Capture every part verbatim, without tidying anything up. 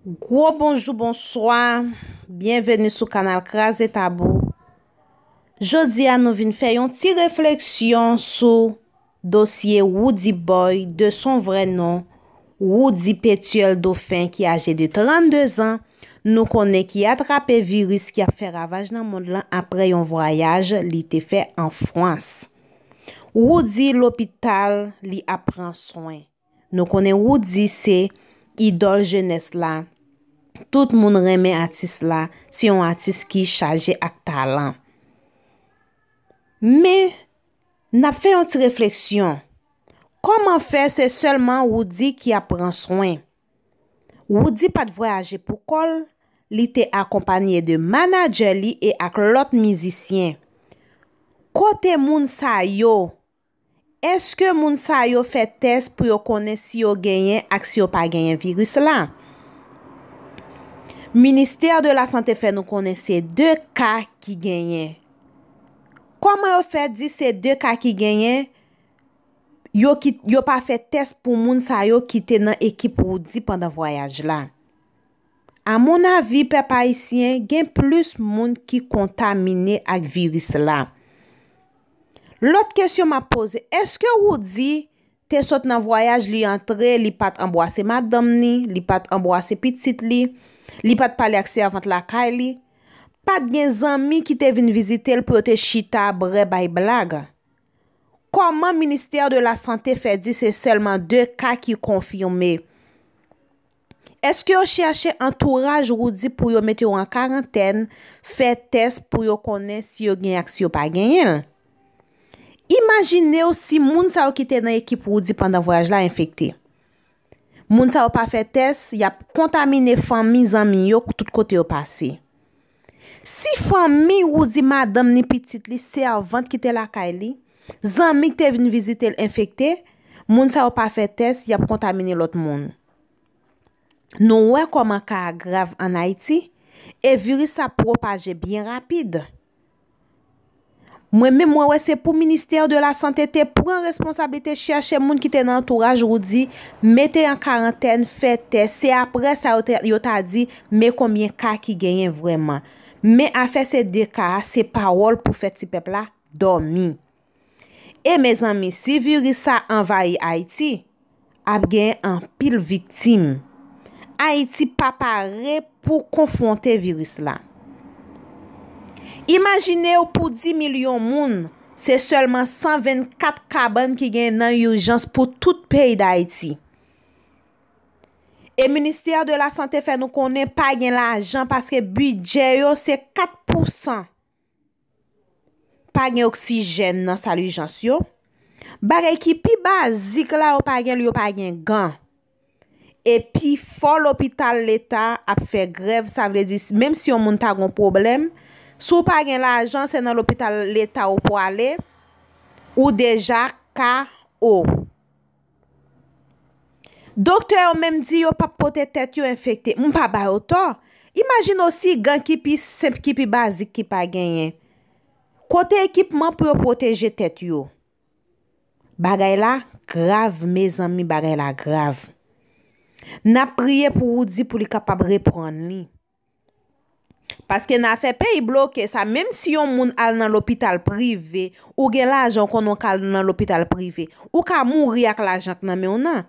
Gwo bonjou, bonswa. Byenveni sou kanal Kraze Tabou. Jodi a, nou vin fè yon ti refleksyon sou dosye Roody Boy, de son vrai nom, Roody Pétuel Dauphin, ki aje de trannde zan, nou konnen ki atrape viris ki ap fè ravaj nan mond lan apre yon vwayaj li te fè an Frans. Roody lopital, li ap pran swen. Nou konnen Roody se idòl jenès la. Tout moun renmen atis la. Se yon atis ki chaje ak talan. Men, n ap fè yon ti refleksyon. Kòman fè se sèlman Roody ki ap pran swen? Roody pa t vwayaje pou kò l, li te akonpaye de manadjè li e ak lòt mizisyen. Kote moun sa yo? Èske moun sa yo fè tès pou yo konnen si yo genyen ak si yo pa genyen viris la? Ministè de la Sante fè nou konnen se de ka ki genyen. Kòman yo fè di se de ka ki genyen? Yo ki, yo pa fè tès pou moun sa yo ki te nan ekip Roody pandan vwayaj la. A mon avi, pèp ayisyen, gen plis moun ki kontamine ak viris la. Lòt kesyon m ap poze, èske Roody te sot nan vwayaj, li antre, li pa t anbwase madanm ni, li pa t anbwase pitit li, li pa t pale ak sèvant lakay li? Pa t gen zanmi ki te vin vizite l pou yo te chita, bwè, bay blag? Kòman Ministè de la Sante fè di se sèlman de ka ki konfime? Èske yo chèche antouraj Roody pou yo mete yo an karantèn, fè tès pou yo konnen si yo genyen ak si yo pa genyen l? Imajine w si moun sa yo ki te nan ekip Roody pandan vwayaj la enfekte. Moun sa yo pa fè tès, y ap kontamine fanmi, zanmi yo, tout kote yo pase. Si fanmi Roody, madanm ni pitit li, sèvant ki te lakay li, zanmi ki te vin vizite l enfekte, moun sa yo pa fè tès, y ap kontamine lòt moun. Nou wè kòman ka a grav ann Ayiti, e viris sa pwopaje byen rapid. Mwen menm, mwen wè se pou Ministè de la Sante te pran responsablite chèche moun ki te nan antouraj Roody, mete an karantèn, fè tès. Se apre sa yo te, yo ta di, men konbyen ka ki genyen vrèman. Men afè se de ka a, se pawòl pou fè ti pèp la dòmi. E mezanmi, si viris sa anvayi Ayiti, ap gen anpil viktim. Ayiti pa pare pou konfwonte viris la. Imajine w pou dis milyon moun, se sèlman san vennkat kabann ki gen nan ijans pou tout peyi Dayiti. E Ministè de la Sante fè nou konnen pa gen lajan paske bidjè yo se kat pousan. Pa gen oksijèn nan sal ijans yo. Bagay ki pi bazik la, yo pa gen, yo pa gen gan. Epi fò lopital leta ap fè grèv, sa vle di, menm si yon moun ta gon pwoblèm, si w pa gen lajan, se nan lopital leta ou pwale, ou deja K O. Doktè yo menm di yo p ap pote tèt yo enfekte. M pa ba yo tò. Imajine w si gan ki pi senp, ki pi bazik ki pa genyen. Kote ekipman pou yo pwoteje tèt yo? Bagay la grav, mezanmi, bagay la grav. N ap priye pou Roody pou li kapab reprann li. Paske nan afè peyi bloke sa, menm si yon moun al nan lopital prive, ou gen lajan, ou konnen w ka al nan lopital prive, ou ka mouri ak lajan k nan men w nan.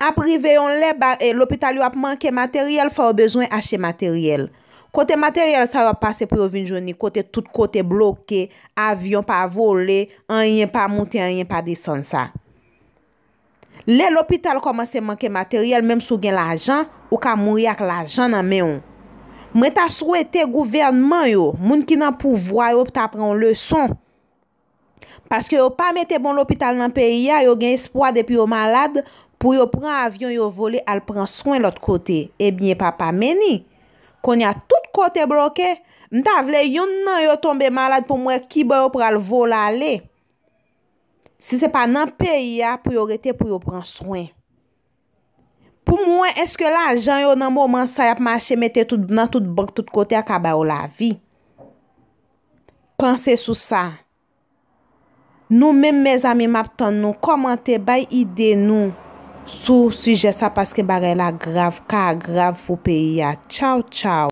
Ap rive yon lè, ba, e, lopital yo ap manke materyèl, fò yo bezwen achte materyèl. Kote materyèl sa yo ap pase pou yo vin jwenn li? Kote tout kote bloke, avyon pa vole, anyen pa moute, anyen pa desann sa. Lè lopital kòmanse manke materyèl, menm si w gen lajan, ou ka mouri ak lajan nan men w. Mwen ta swete gouvènman yo, moun ki nan pouvwa yo, ta pran yon leson. Paske yo pa mete bon lopital nan peyi a, yo gen espwa depi yo malad, pou yo pran avyon, yo vole al pran swen lòt kote. Ebyen, papa Meni, kounye a tout kote bloke, m ta vle youn nan yo tonbe malad pou m wè kibò yo pral vole ale. Si se pa nan peyi a pou yo rete, pou yo pran swen. Pou m wè èske lajan yo nan moman sa y ap mache mete tout, nan tout bank, tout kote a ka ba yo lavi. Panse sou sa. Nou menm, mezanmi, m ap tann nou kòmante, bay ide nou. sou sijè sa, paske bagay la grav, ka grav pou peyi a. Tchaw, tchaw.